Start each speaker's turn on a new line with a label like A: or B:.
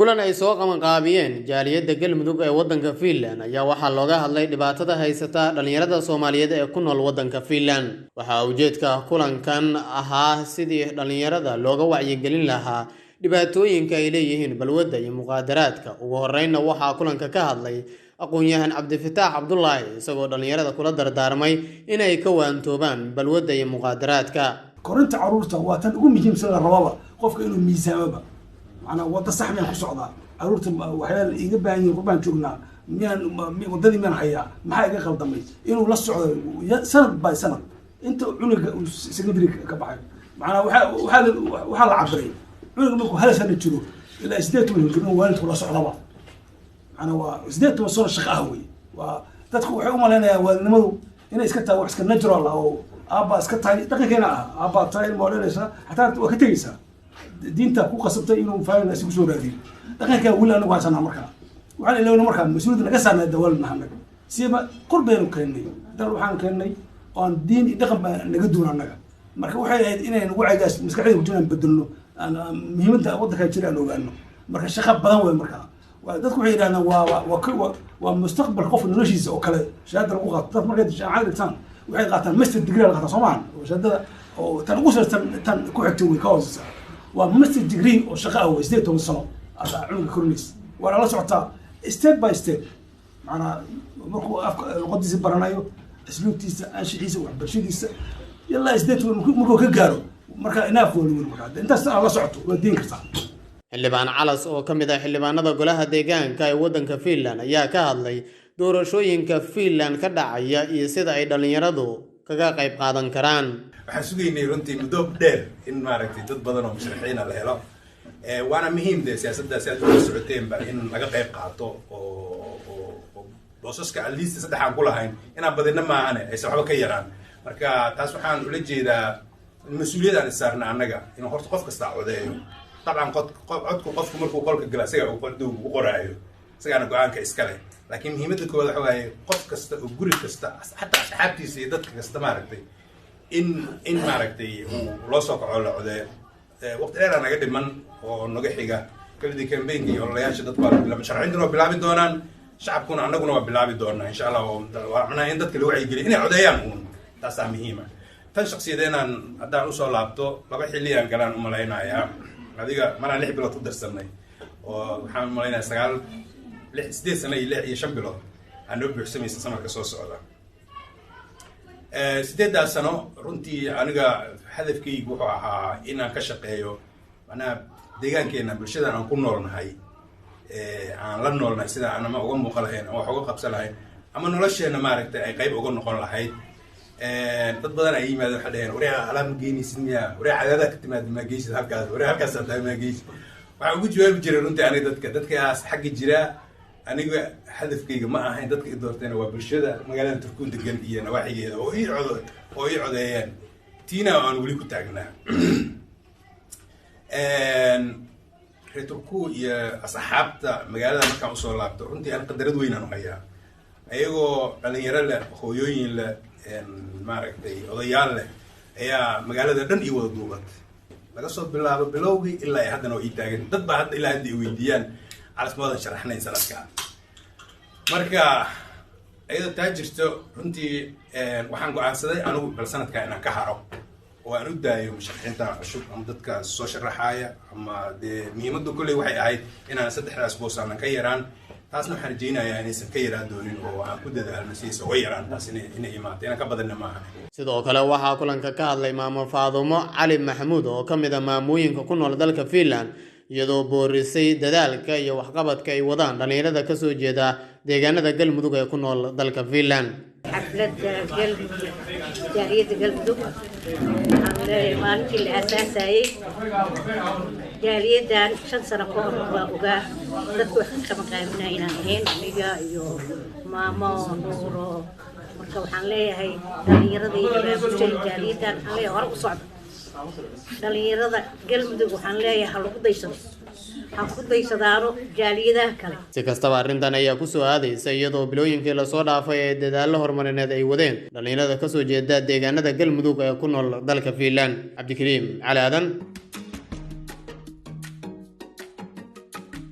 A: Kulan ay soo qabanqaabiyeen jaaliyadda Galmudug ee waddanka Finland ayaa waxaa looga hadlay dhibaatada haysata dhalinyarada Soomaaliyeed ee ku nool waddanka Finland. Waxaa ujeedka kulankan ahaa sidii dhalinyarada looga wacyigelin lahaa dhibaatooyinka ay leeyihiin balwadda iyo muqaadaraadka. Ugu horreynna waxaa kulanka ka hadlay aqoon-yahan Cabdifataax Cabdulaahi, isagoo dhalinyarada kula dardaarmay inay ka waantoobaan balwadda iyo muqaadaraadka.
B: Korinta caruurta waa tan ugu muhiimsan la rababa qofka inuu miisaamaba, macnaa wadda sax miyaan ku socdaa, caruurta waxyaala iiga baahan yihin, qurbaan joognaa, miyaan waddadii miyaan hayaa, maxaa iga qaldamay, inuu la socdo sanad by sanad inta cunuga uu secondary ka baxay. Macnaa waxaa la cabiray cunuga markuu 1 sano jiro ilaa 18 jiro inuu waalidku la socdaba. Macnaa waa 18 sano shaqo ah wey. Waa dadku waxay u malaynayaan waalidnimadu inay iska tahay wax iska natural ah oo aabbaa iska tahay, dhaqankeena ah, aabbaa tahay, ilma waa dhaleysaa, xataa waa ka tegeysaa, diinta ku qasabtay inuu faamil kusoo raadiyo. Dhaqankaa weli anagu haysanaa. Markaa waxaan ilowna markaa mas-uuliyadda naga saarnay dawaalid naha anaga siba qurbaynu keennay dal waxaan keennay oon diin iyo dhaqan baa naga duwan annaga. Marka waxay ahayd inaynu wacyigaas maskaxdayda ku jiraan bedelno, muhiimadda waddankaa jira aan ogaano. Marka shaqa badan wey. Markaa dadku waxay yidhahdaan waa mustaqbalka qofka noloshiisa oo kale shahaada lagu qaato. Dad markay jaamacad dhigtaan waxay qaataan master degree la qaataa, soo maahan? Oo shahaadada oo tan ugu sartan tan ku xigta way ka hooseysaa. Waa master degree oo shaqa ah wey. 18 sano aad cunuga korinaysa, waana la socotaa step by step. Macnaa markuu afka luqadiisa baranayo, asluubtiisa, anshixiisa, waxbarashadiisa, ilaa 18 markuu ka gaaro, marka inaaf waa lagu markaa intaas aad la socoto waa diin kartaa.
A: Xildhibaan Calas oo ka mid ah xildhibaanada golaha deegaanka ee waddanka Finland ayaa ka hadlay doorashooyinka Finland ka dhacaya iyo sida ay dhalinyaradu kaga qayb qaadan karaan.
C: Waxaan sugaynay runtii muddo dheer in maaragtay dad badan oo musharaxiina la helo, waana muhiim dee siyaasadda si aad ula socoteenba in laga qayb qaato oo boosaska at least saddex aan ku lahayn inaan badina maahane aysan waxba ka yaraan. Marka taas waxaan ula jeedaa mas-uuliyad aan issaarna annaga inuu horta qof kasta codeeyo. Dabcan codku qofku markuu qolka gala isaga uu ku qoraayo, isagaana go-aanka iska leh, laakiin muhiimadda koowaad waxa waaye qof kasta oo guri kasta, xataa asxaabtiisa iyo dadka kasta, maaragtay in maaragtay uu loo soo kaco, la codeeyo. Waqti dheeraa naga dhiman oo naga xiga kelidii campaignka iyo ololayaasha. Dadku waa bilaabi, musharaxiintuna waa bilaabi doonaan, shacabkuna annaguna waa bilaabi doonaa insha Allah. Oo waa macnaha in dadka la wacyigeliyo inay codeeyaan uun, taasaa muhiima. Tan shaksiyadeenaan haddaan usoo laabto, laba xilliyaan galaan umalaynayaa adiga maraan 6 bilood ku darsanay oo waxaan umalaynayaa 9, 6, 8 sano iyo 6 iyo 5 bilood aa noo buuxsamaysa sanadka soo socda. 8daas sano runtii aniga hadafkaygu wuxuu ahaa inaan ka shaqeeyo macnaha deegaankeena, bulshadan aan ku noolnahay, aan la noolnahay, sida aan ama uga muuqan lahayn ama wax uga qabsan lahayn ama nolosheena maaragtay ay qayb uga noqon lahayd. Dad badan ay yimaadeen, waxay dhaheen: "Waryaa, alaab ma geynaysid miya? Waryaa, cadaadaha ka timaada maa geysid halkaas? Waryaa, halkaas tahay maa geysid?" Waxaan ugu jawaabi jiray runtii aniga dadkaas xagga jira, aniga hadafkayga ma ahayn. Dadka i doortayna waa bulshada magaalada Turku degan iyo nawaaxigeeda oo ii codo oo ii codeeyeen, tiina aan weli ku taagnaa. Reer Turku iyo asxaabta magaalada markaan usoo laabto, runtii aan qadarad weyn aan u hayaa, ayagoo dhalinyaro leh, hooyooyin leh, maaragtay odayaal leh, ayaa magaalada dhan ii wada duubat laga soo bilaabo bilowgii ilaa ay haddana oo ii taagan. Dad baa hadda ilaa hadda i weydiiyaan: "Calas, ma wadan sharaxnayn sanadka?" Marka iyadoo taa jirto, runtii waxaan go-aansaday anigu bal sanadkaa inaan ka haro oo aan u daayo musharaxiintan cusub ama dadka soo sharaxaaya. Ama dee muhiimaddu kolley waxay ahayd inaan saddexdaas boos aanan ka yaraan. Taasna waxaan rajaynayaa inaysan ka yaraan doonin oo aan ku dadaalno sidaysa uga yaraan taas inay imaato, inaan ka badanna maaha.
A: Sidoo kale waxaa kulanka ka hadlay maamo Faadumo Cali Maxamuud oo ka mid ah maamooyinka ku nool dalka Finland, iyadoo boorisay dadaalka iyo waxqabadka ay wadaan dhalinyarada kasoo jeeda deegaanada Galmudug ee ku nool dalka Finland.
D: Xafladda Galmudug, jaaliyadda Galmudug, waxaan leeyahay maalintii la aasaasayey jaaliyaddan 5 sano ka hor waa ogaa dadku wax ka qaban qaabinaa inaan ahayn aniga iyo maamo Nuuro. Marka waxaan leeyahay dhallinyarada iyo abaabushay jaaliyaddan, waxaan leeyahay hore u socda. Dhallinyarada Galmudug waxaan leeyahay ha lagu daysado, ha ku daysadaano jaaliyadaha kale.
A: Si kastaba, arrintan ayaa kusoo aadaysa iyadoo bilooyinkii lasoo dhaafay ee dadaallo horumarineed ay wadeen dhalinyarada kasoo jeeda deegaanada Galmudug ee ku nool dalka Finland. Cabdikariim Cali Aadan.